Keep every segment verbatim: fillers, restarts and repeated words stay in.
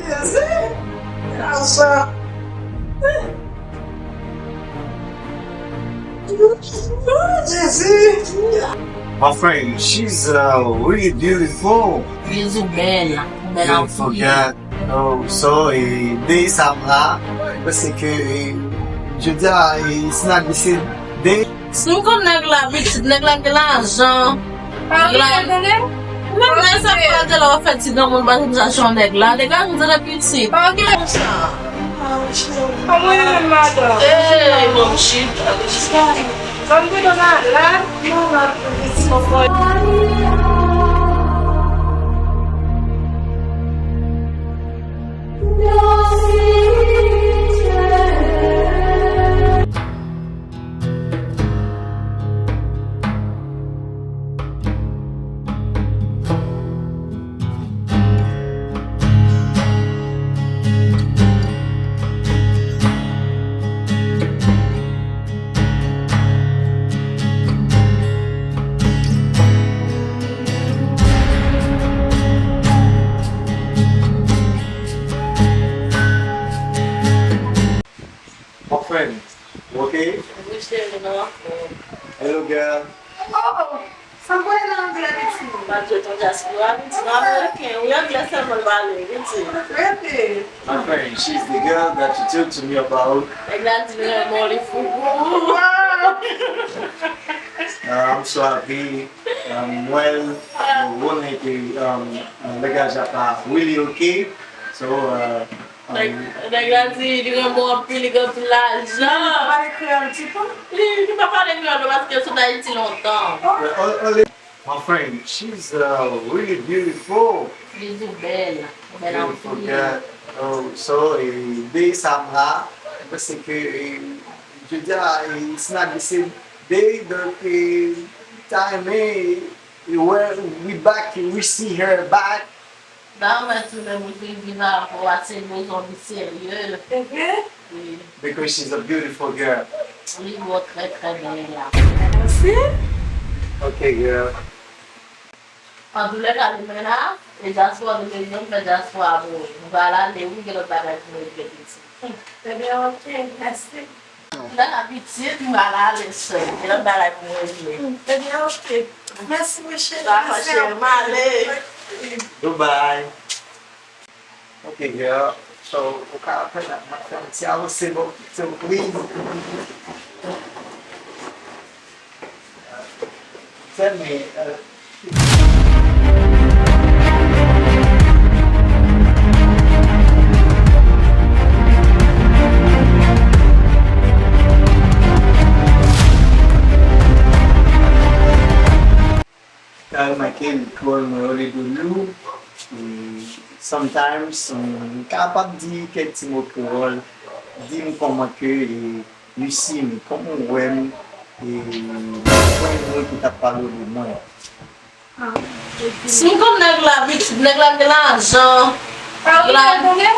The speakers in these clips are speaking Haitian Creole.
Jezi! Lajan! Jezi! My friend, she's uh, really beautiful. Jezi bèl, bèl anpil. Beautiful girl. Oh, so, e, de sa m la, paske, e, jodi a, e, it's not the same day. Si m konn nèg la pitit, nèg la gen lajan. Nèg la, menm lè sa pa te la w ap fè ti granmoun pa janm chache yon nèg la, nèg la vin de pitit. Konsa. Kòman w ye menm madanm? Ey, mon chita. Zòn Boudon malad. Malad, pitit. My friend, you okay? Wi, cheri, nou anfòm. Hello, girl. Oh, sa m konnen nan anglè, pitit? M ap jwe ton dyaspora, pitit, nan ameriken. Wi, anglè sèlman l pale, pitit. Really? My friend, she's the girl that you talk to me about. Nèg la di l renmen w, li fou pou ou. Wow! Uh, I'm so happy. Um, well, uh, woman, um, uh, the guys are really okay. So, uh, Nèg, nèg la di li renmen w anpil, li gen anpil lajan. Li pa pale kreyòl ditou? Li, li pa pale kreyòl non, paske l sot Ayiti lontan. Oh. Well, o-, only, my friend, she's uh, really beautiful. Li di w bèl, bèl anpil. Beautiful girl. Oh, so, e, de sa m la, paske, e, jodi a, e, it's not the same day, donk, e, time, e, e, where we back, we see her back. Dayè, mwen tounen moun ki vin avè w a, se yon zonbi serye. Se vre? Wi. Because she's a beautiful girl. Li bon, trè, trè bèl la. Mèsi. Ok, girl. Antoulèka, demen la, e dyaspora, nou bezwen fè dyaspora pou nou. Nou pral ale, wi, gen lòt bagay pou nou regle, pitit. Ebyen, ok, mèsi. Lè n a pitit, m pral ale sèl. Gen lòt bagay pou m regle. Ebyen, oke. Mèsi, mon cheri. Dakò, cheri, m ale. Goodbye. Ok, girl. So, ou ka pèmèt mwen fè yon ti avanse bò kote w, please? Tell me, uh, Ka remake, kreyòl mwen yo, li dou lou. E, sometimes, m kapab di kèk ti mo kreyòl. Di m kòman ke, e, Lucie, men kòman w wè m, e, mwen, mwen ki t ap pale w de mwen. Si m konn nèg la, pitit, nèg la gen lajan. Pa okipe l, tande?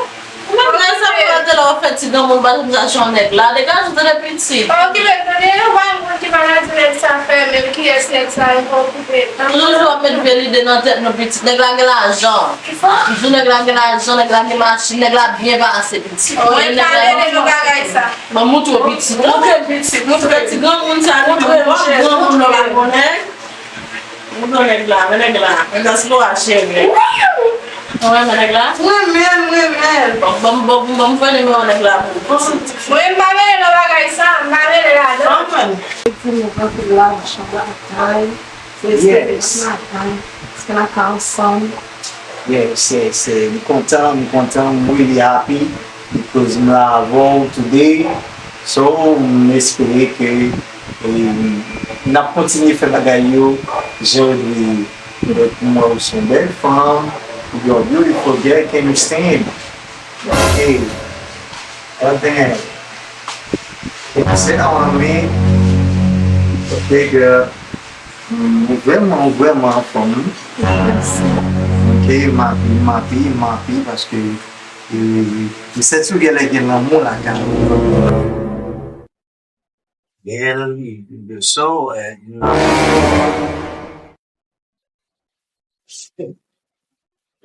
Menm lè sa pa te la w ap fè ti granmoun pa janm chache yon nèg la. Degaje w, tande, pitit. Pa okipe l, tande? Ou pa yon moun ki pa nan di nèg sa fè, menm kiyès nèg sa ye, pa okipe l. Toujou ap met vye lide nan tèt nou, pitit. Nèg la gen lajan. Kisa? Toujou nèg la gen lajan, nèg la gen machin, nèg la byen pase, pitit. Mwen pa rele nou bagay sa. Ban m moutre w, pitit. Moutre m, pitit. Moutre m. Ti granmoun sa, nou bon granmoun, nou pa konnen. Mwen renmen nèg la, men nèg la, men dyaspora cheri. Ou renmen nèg la? Mwen renmen, mwen renmen. Bon, bon, bon, bon, mwen fè nimewo nèg la pou ou. Mwen, m pa rele nan bagay sa, m pa rele ladan. Bon, mwen. Epi nou rantre la, machann bagay, se espere maten, paske n ap ka ansanm. Yes, yes, eh, m kontan, m kontan, m really happy because m la avè w today. So, m espere ke, eh, n ap kontinye fè bagay yo jan yo dwe ye. Donk, m wè w se yon bèl fanm, you are beautiful girl, can you stand? Ok. Well then, sit down on me. Ok, girl. Mm, ou vrèman, ou vrèman anfòm, wi. Mèsi. Ok, m api, m api, m api, paske, e, m santi w genlè gen lanmou lakay ou. Bèl, de so, e,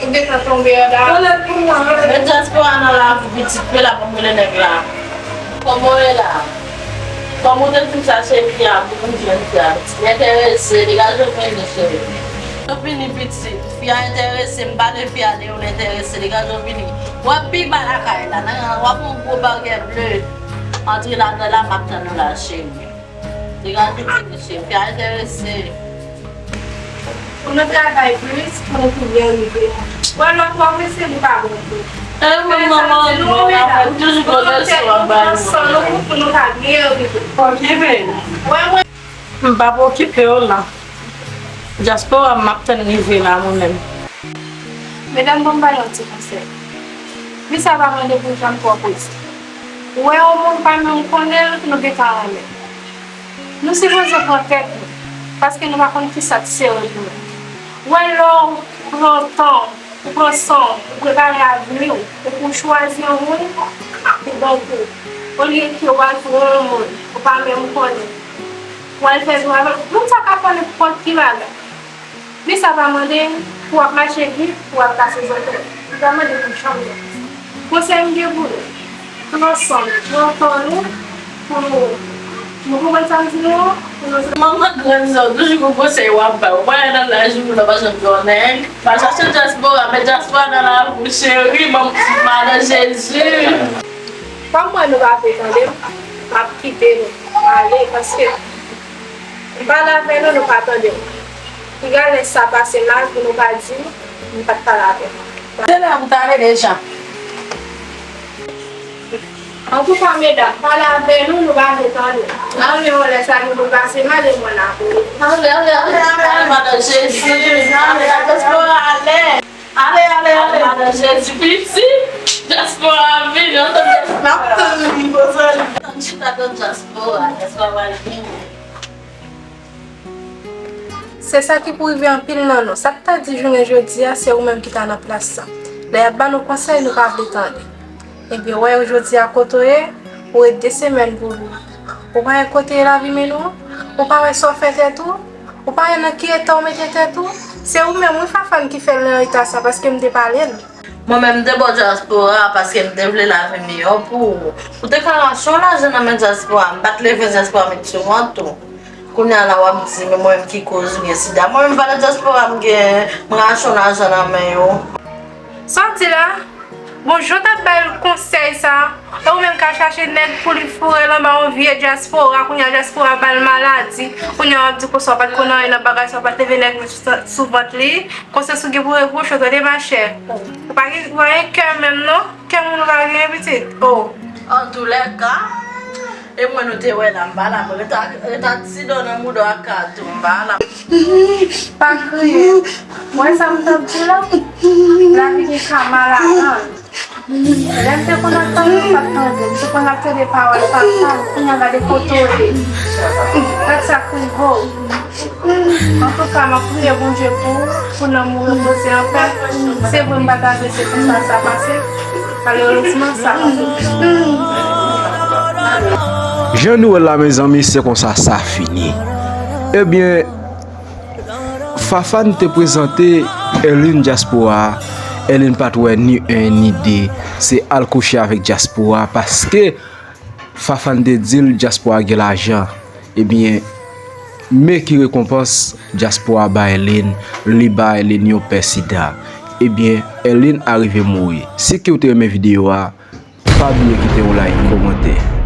Ou gentan tonbe andan. Rele pou mwen, rele. Men dyaspora nan lavi pitit, men la pou m rele nèg la. Kòman w ye la? Kòman w te di m sa, cheri a, pou m jwenn fi a? Pitit enterese, degaje w vini, cheri. Yo vini pitit. Fi a enterese, m pa de fi a de yon enterese, degaje w vini. W ap pi ba lakay la, nan w ap yon gwo baryè ble. Antre ladan la, m ap tann ou la, cheri. Degaje w vini, cheri. Fi a enterese. Pou nou travay plis, pou nou pi byen rive. Wè, lè w twò prese, li pa bon tou. E wi, manman, nou, nou toujou gon leson w ap bay nou. Pou nou ka byen rive. Okipe nou. Wè, mwen. M p ap okipe w la. Dyaspora, m ap tann rive la, mwen menm. Medam, ban m ba nou yon ti konsèy. Fi sa pa mande pou janm twò prese. Ou wè yon moun pa menm konnen l, nou gentan renmen. Nou sipoze pran tèt nou, paske nou pa konn kisa k sere demen. Wè lè w pran tan w, ou pran san w, ou prepare avni w, epi w chwazi yon moun, ou bon kou. Olye ke w al pran yon moun, ou pa menm konnen. W al fè zwa avè l. Moun sa ka fè nenpòt ki bagay. Men sa pa mande pou w ap mache vit, pou w ap kase zòtèy. Li pa mande pou chanm non. Konsèy m gen pou nou, pran san nou, pran tan nou, pou nou, nou konprann sa m di nou an? Pou nou... Manman grann sa, w toujou gon konsèy w ap bay. Ou pa nan laj ou, ou pa janm gen yon nèg. Pa chache dyaspora, men dyaspora nan lavi w, cheri, manman, madan Jezi. Kòm mwen nou pa vle tande m, m ap kite nou ale, paske m pale avè nou, nou pa tande m. Piga lè sa pase mal pou nou pa di m pa t pale avè nou. Se lè pou t ale deja. Antouka, medam, pale avè nou, nou pa vle tande. Ann, men yon lè sa gen pou pase mal, e mwen la pou nou. Ale, ale, ale, ale, ale, madan Jezi. Ale, ale, ale, ale. Ale, ale, ale. Madan Jezi pitit, dyaspora vini, ann tann dyaspora. N ap tann li, poze li. Tann chita tann dyaspora, dyaspora pral vini. Se sa ki pou rive anpil nan nou. Sa k ta di jounen jodi a, se ou menm ki ta nan plas sa. Lè y ap ba nou konsèy, nou pa vle tande. Ebyen, wè, jodi a kote w ye, ou ret de semèn pou ou. Ou pa wè kote lavi mennen w? Ou pa wè sa w fè tèt ou? Ou pa wè nan ki eta w mete tèt ou? Se ou menm, wi, Fafane, ki fè l nan eta sa, paske m te pale l. Mwen menm, m te ba w dyaspora, paske m te vle lavi miyò pou ou. Ou te ka rache yon lajan nan men dyaspora, m pa t leve dyaspora met sou vant ou. Kounye a la, w ap di, men mwen menm ki koz ou gen sida. Mwen menm, valè dyaspora m gen, m rache yon lajan nan men yo. Sa w di la? Bon, jan w t ap bay l konsèy sa, e ou menm k al chache nèg pou li foure l anba yon vye dyaspora, kounye a dyaspora ba l maladi, kounye a w ap di konsa w pa t konn anyen nan bagay sa, w pa t leve nèg li sou, sou vant li, konsa sa w gen pou repwoche w, tande machè. Ou pa gen, ou pa gen kè menm non, kè moun ou pa genyen pitit. Oh. Antoulèka, e mwen nou te wè la, m pa la, mwen ret ak, ret ak ti dò nan mouda w ak katou, m pa la. Pa kriye. Ou wè sa m t ap di la? Lavi gen ka malagan. Lè m te konn ap tande, m pa t tande. M te konn ap tande pawòl papa m. Kounye a gade kote w ye. Gad sa k rive w. Antouka, m ap priye Bondye pou ou, pou nanm ou repoze anpè. Se vre m pa ta vle se konsa sa pase. Malerezman, sa pase. Jan nou wè l la, mezanmi, se konsa sa fini. Ebyen, Fafane te prezante Erline dyaspora a. Erline pa t wè ni en ni de. Se al kouche avèk dyaspora a, paske Fafane te di l dyaspora gen lajan. Ebyen, men ki rekonpans dyaspora ba Erline, li ba Erline yon pè sida. Ebyen, Erline arive mouri. Si ke w te renmen videyo a, pa bliye kite yon like, kòmantè.